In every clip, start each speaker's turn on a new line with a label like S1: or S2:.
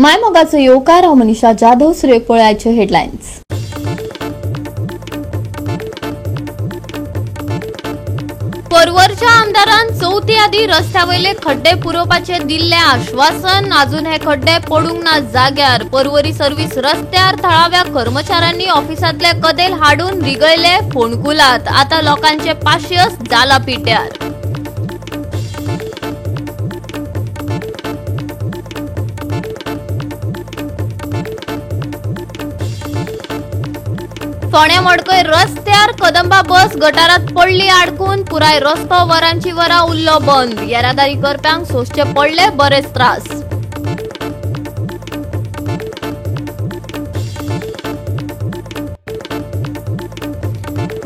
S1: माय मोगाचो येवकार. हांव मनीषा जाधव. सुरेख पळयाचे हेडलायन्स. पर्वरच्या आमदारान चवथी आदी रस्त्या वयले खड्डे पुरोवपाचे दिल्ले आश्वासन, अजून हे खड्डे पडूंक ना जाग्यार. पर्वरी सर्व्हिस रस्त्यार थळाव्या कर्मचाऱ्यांनी ऑफिसांतले कदेल हाडून रिगयले फोंडकुलात. आता लोकांचे पाशियस जाला पिट्यार. फोंड्या मडकय रस्त्यार कदंबा बस गटारात पडली आडकून, पुराय रस्तो वरांची वरां उरलो बंद. येरादारी करप्यांक सोंसचे पडले बरेच त्रास.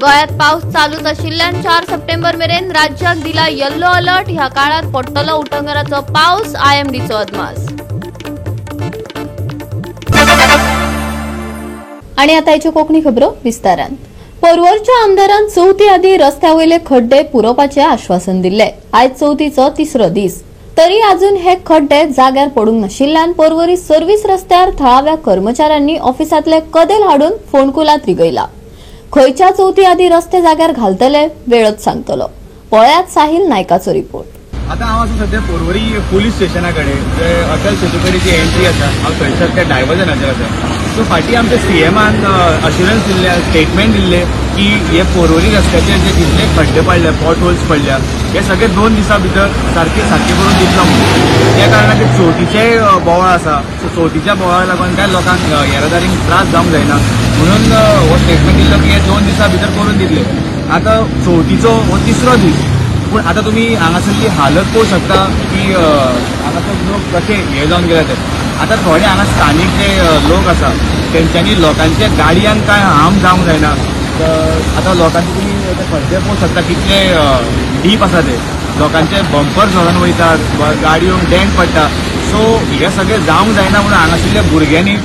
S1: गोंयांत पावस चालूच आशिल्ल्यान 4 सप्टेंबर मेरेन राज्याक दिला येल्लो अलर्ट. ह्या काळात पडटलो उटंगराचो पावस, आयएमडीचो अदमास. आणि आता याच्यो कोंकणी खबरो विस्तारान. पर्वरच्या आमदारान चवथी आदी रस्त्या वयले खड्डे पुरोवपाचे आश्वासन दिल्ले. आयज चवथीचो तिसरो दीस, तरी अजून हे खड्डे जाग्यार पडूंक नाशिल्ल्यान पर्वरी सर्व्हिस रस्त्यार थळाव्या कर्मचाऱ्यांनी ऑफिसांतले कदेल हाडून फोंडकुलात रिगयला. खंयच्या चवथी आदी रस्ते जाग्यार घालतले वेळच सांगतलो. पळयात साहिल नायकाचो रिपोर्ट.
S2: आता हांव आसा सद्या पर्वरी पोलीस स्टेशना कडेन, जे अटल सेतू कडेन जी एंट्री आसा, हांव थंयसर त्या डायवर्जनाचेर आसा. सो फाटीं आमच्या सीएमान अश्युरन्स दिल्ले, स्टेटमेंट दिल्ले की हे पर्वरी रस्त्याचेर जे जितले खड्डे पडले, पॉट होल्स पडल्या, हे सगळे 2 दिसां भितर सारके सारके करून दितलो म्हणून. त्या कारणान ते चवथीचे बोवाळ आसा, सो चवथीच्या बोवाळा लागून काय लोकांक येरादारीक त्रास जावंक जायना म्हणून हो स्टेटमेंट दिल्लो की हे 2 दिसां भितर करून दितले. आतां चवथीचो हो तिसरो दीस, पूण आतां तुमी हांगासरली हालत पळोवंक शकता की हांगासर लोक कशे हे जावन गेले ते. आतां थोडे हांगा स्थानीक जे लोक आसा तेंच्यांनी लोकांच्या गाडयांक कांय हार्म जावंक जायना. आतां लोकांचे तुमी ते खड्डे पळोवंक शकता कितले डीप आसा ते, लोकांचे बंपर झोडून वयतात, गाडयोंक डेंट पडटा. सो हे सगळें जावंक जायना म्हणून हांगासरल्या भुरग्यांनी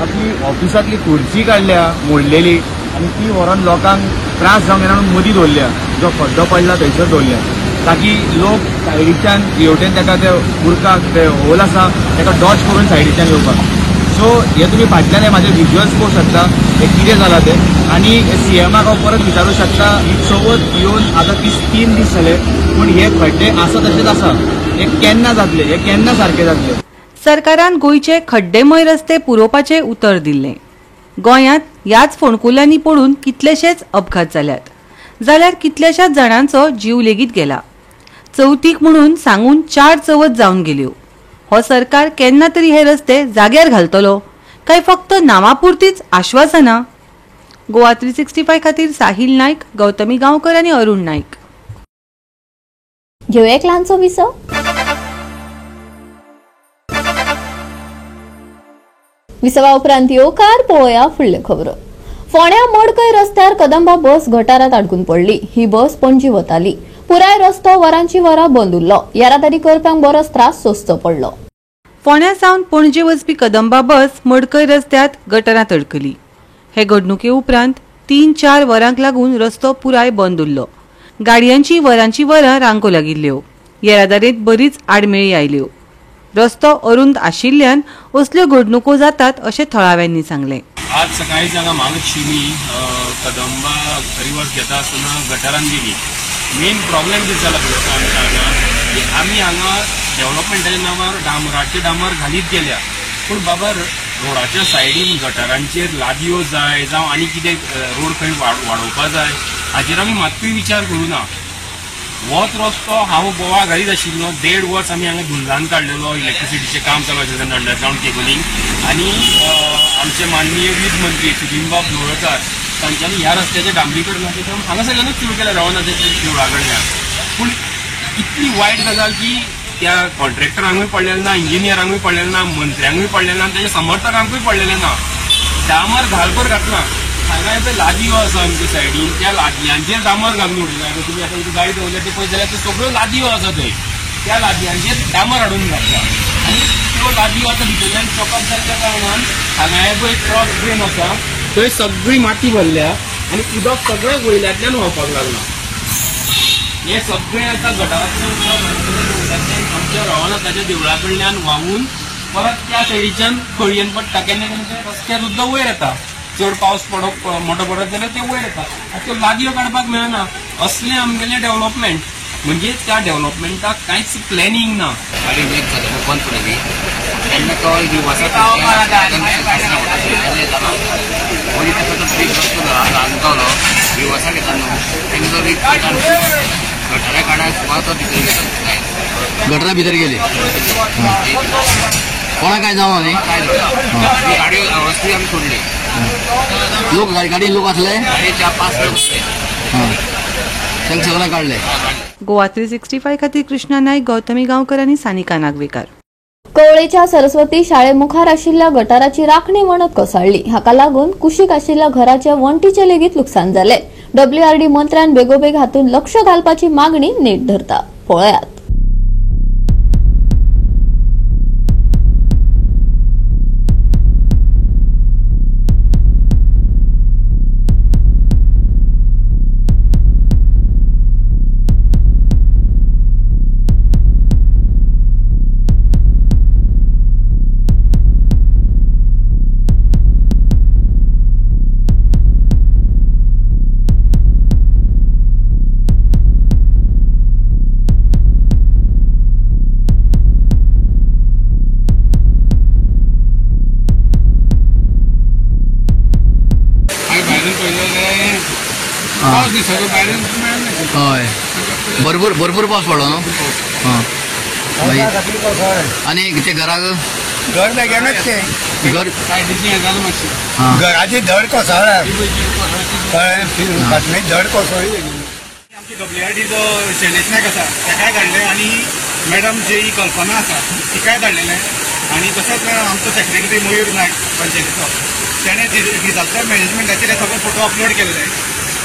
S2: आपली ऑफिसांतली खुर्ची काडल्या मोडलेली आनी ती व्हरोन लोकांक त्रास जावंक जायना म्हणून मदीं दवरल्या, जो खड्डो पडला थंयसर दवरल्या, ताकी लोक सायडीच्यान हेवटेन ताका ते उरकाक ते होल आसा ताका डॉज करून सायडीच्यान येवपाक. सो हे तुमी फाटल्यान हे म्हाजे विज्युअल्स पळोवंक शकता हे कितें जालां तें. आनी सीएमाक हांव परत विचारूंक शकता, ही चवथ येवन आतां 3 दीस जाले, पूण हे खड्डे आसा तशेंच आसा, हे केन्ना जातले, हे केन्ना सारके जातले?
S3: सरकारान गोंयचे खड्डेमय रस्ते पुरोवपाचें उतर दिल्लें. गोंयांत ह्याच फोंडकुलांनी पडून कितलेशेच अपघात जाल्यात, जाल्यार कितल्याशाच जाणांचो जीव लेगीत गेला. चवथीक म्हणून सांगून 4 चवथ जावन गेल्यो. हो सरकार केन्ना तरी हे रस्ते जाग्यार घालतलो काय फक्त नांवापुरतीच आश्वासना? गोवा 365 खातीर साहिल नायक, गौतमी गांवकर आनी अरुण नायक.
S1: घेवया एक ल्हानसो विसव. विसवा उपरांत येवकार. पळोवया फुडल्यो खबरो. फोंड्या मडकय रस्त्यार कदंबा बस गटारात आडकून पडली. ही बस पणजी वताली. पुराय रस्तो वरांची वरां बंद उरलो. येरादारी करप्यांक बरोच त्रास सोंसचो पडलो.
S3: फोंड्या सावन पणजे वचपी कदंबा बस मडकय रस्त्यात गटारांत अडकली. हे घडणुके उपरांत 3-4 वरांक लागून रस्तो पुराय बंद उरलो. गाडयांची वरांची वरां रांको लागिल्ल्यो. येरादारीत बरीच आडमेळी आयल्यो. रस्तो अरुंद आशिल्ल्यान असल्यो घडणुको जातात अशें थळाव्यांनी सांगलें.
S4: आज सकाळी हांगा म्हालक्ष्मी कदंबा रिवर्स घेता आसतना गटारान गेली. मेन प्रॉब्लेम कितें जाला पळय आमच्या हांगा की आमी हांगा डेव्हलपमेंटाच्या नांवार डांबराचे डांबर घालीत गेल्या, पूण बाबा रोडाच्या सायडीन गटारांचेर लादयो जाय जावं आनी कितें रोड खंय वाडोवपा जाय हाचेर आमी मात्तूय विचार करूं ना. होच रस्तो हांव गोवा घालीत आशिल्लो. 1.5 वर्स आमी हांगा धुंदान काडलेलो, इलेक्ट्रिसिटीचें काम चालू आशिल्लें अंडरग्रावंड केबलिंग. आनी आमचे माननीय वीज मंत्री सुदिनबाब ढवळकार तांच्यांनी ह्या रस्त्याचें डांबरीकरणाचें काम हांगा सगळ्यांनूच सुरू केलें रवनाथाच्या देवळा कडल्यान. पूण इतली वायट गजाल की त्या कॉन्ट्रॅक्टरांकूय पडलेलें ना, इंजिनियरांकूय पडलेलें ना, मंत्र्यांकूय पडलेलें ना, ताच्या समर्थकांकूय पडलेलें ना. डांबर घालपर घातला. हांगा पळय लादयो आसा आमच्या सायडीन, त्या लादयांचेर डांबर घालून उडयला. तुमी आतां इतली गाडी दवरल्या ती पळयत जाल्यार त्यो सगळ्यो लादयो आसा थंय, त्या लादयांचेर डांबर हाडून घातला. आनी त्यो लादयो आतां भितरल्यान चॉकअप जाल्ल्या कारणान हांगा पळय क्रॉस ड्रेन आसा थंय सगळी माती भरल्या आनी उदक सगळें वयल्यांतल्यान व्हांवपाक लागलां. हे सगळें आतां गटारांतल्यान आमच्या रवळनाथाच्या देवळा कडल्यान व्हांवून परत त्या सायडीच्यान खळयेन पडटा. केन्ना केन्ना ते रस्त्यार सुद्दां वयर येता. चड पावस पडप मोठो पडत जाल्यार ते वयर येता आनी त्यो लागयो काडपाक मेळना. असलें आमगेलें डेव्हलपमेंट म्हणजे त्या डेव्हलपमेंटाक कांयच प्लॅनिंग ना.
S5: गाडी लीक जाली बंद पडली तेन्ना तो रिवर्सा रिवर्सा घेता न्हू तेन्ना तो लीक गटारा काडा सुमार तो भितर गेलो.
S6: गटरा भितर गेली. कोणा काय जावं न्ही
S5: काय गाडी रस्ते आमी सोडली.
S6: लोक गाडी लोक असले
S5: गाडी 4-5 लोक असले.
S6: तांकां सगळें काडले.
S3: गोवा 365 खातीर कृष्णा नाईक, गौतमी गांवकर आनी सानिका नागवेकर.
S1: कवळेच्या सरस्वती शाळे मुखार आशिल्ल्या गटाराची राखणी वणत कोसळ्ळी. हाका लागून कुशीक आशिल्ल्या घराच्या वण्टीचें लेगीत लुकसाण जालें. डब्ल्यूआरडी मंत्र्यान बेगोबेग हातूंत लक्ष घालपाची मागणी नेट धरता. पळयात.
S6: हय, भरपूर भरपूर पावस पडलो न्हू. आनी ते घराक
S7: घर बेगीनच तें घर घराची धड कोसळ्ळ्या. कळ्ळें, फाटली धड कोसळ्ळी.
S8: आमची डब्ल्यूआरडी जो शैलेश नायक आसा ताकाय धाडलें आनी मॅडम जी कल्पना आसा तिकाय धाडलेलें आनी तशेंच आमचो सेक्रेटरी मयूर नायक पंचायतीचो तेणें डिजास्टर मॅनेजमेंटाचेर सगळे फोटो अपलोड केल्ले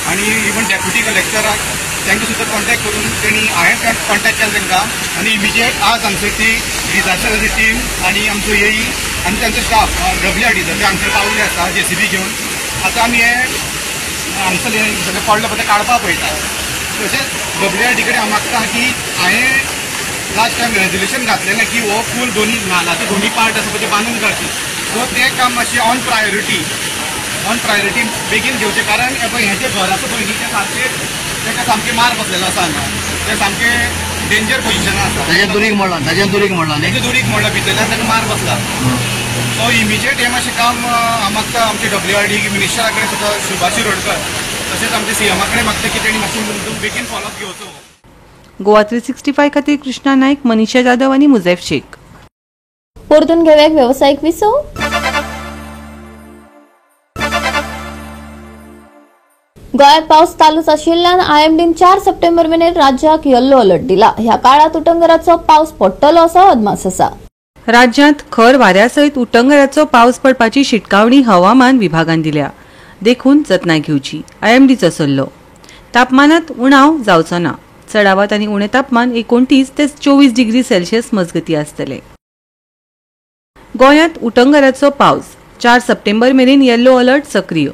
S8: आनी इवन डेप्युटी कलेक्टराक तांकां सुद्दां कॉन्टॅक्ट करून तेणी हांवें कॉन्टॅक्ट केलो तांकां आनी इमिजिएट आज हांगसर ती डिजास्टराची टीम आनी आमचो एई आनी तांचो स्टाफ डब्ल्यूआरडीचो ते हांगसर पावल्ले आसा जेसीबी घेवन. आतां आमी हे हांगसर हें सगळें पडलें पळय तें काडपाक पळयता. तशेंच डब्ल्यूआरडी कडेन हांव मागता की हांवें लास्ट टायम रेजोल्युशन घातलेलें की हो पूल दोनी नालाचे दोनी पार्ट आसा पळय ते बांदून काडचे. सो तें काम मातशें ऑन प्रायोरिटी बेगीन घेवचें. कारण हें पळय हें जें घर आसा पळय न्ही तें सामकें ताका सामकें मार बसलेलो आसा हांगा. तें सामकें डेंजर पोजिशनान आसा.
S6: ताज्या दुरीग मोडला, ताज्या दुरीग मोडला न्ही,
S8: ताज्या दुरीग मोडला, भितरल्यान ताका मार बसला. सो इमिजिएट हें मातशें काम हांव मागता आमचे डब्ल्यूआरडी मिनिस्टरा कडेन सुद्दां सुभाष शिरोडकर तशेंच आमच्या सीएमा कडेन मागता की तेणी मातशें बेगीन फॉलोअप घेवचो.
S3: गोवा 365 खातीर कृष्णा नाईक, मनीषा जाधव आनी मुझेफ शेख.
S1: परतून घेवया वेवसायीक विसव. गोंयांत पावस चालूच आशिल्ल्यान आयएमडीन 4 सप्टेंबर मेरेन राज्याक येल्लो अलर्ट दिला. ह्या काळात उटंगराचो पावस पडटलो असो अदमास आसा.
S3: राज्यांत खर वाऱ्या सयत उटंगराचो पावस पडपाची शिटकावणी हवामान विभागान दिल्या. देखून जतनाय घेवची आयएमडीचो सल्लो. तापमानात उणाव जावचो ना. चडावत आनी उणें तापमान 29 ते 24 डिग्री सेल्सियस मजगती आसतले. गोंयांत उटंगराचो पावस 4 सप्टेंबर मेरेन येल्लो अलर्ट सक्रीय.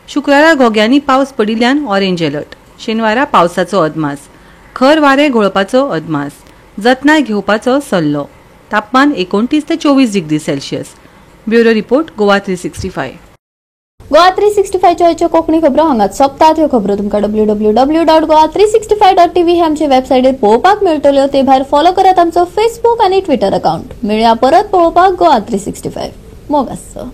S3: शुक्रारा घोग्यांनी पावस पडिल्ल्यान ऑरेंज अलर्ट. शेनवारा पावसाचो अदमास. खर वारें घोळपाचो अदमास. जतनाय घेवपाचो सल्लो. तापमान 29 ते 24 degree Celsius. Bureau report, Goa 365.
S1: Goa 365च्यो Konkani खबरो हांगाच सोंपतात. ह्यो खबरो तुमकां www.goa365.tv हे आमचे वेबसायटीर पळोवपाक मेळटल्यो. ते भायर फॉलो करात आमचो फेसबूक आनी ट्विटर अकाउंट. मेळया परत पळोवपाक गोवा 365. मोग आसचो.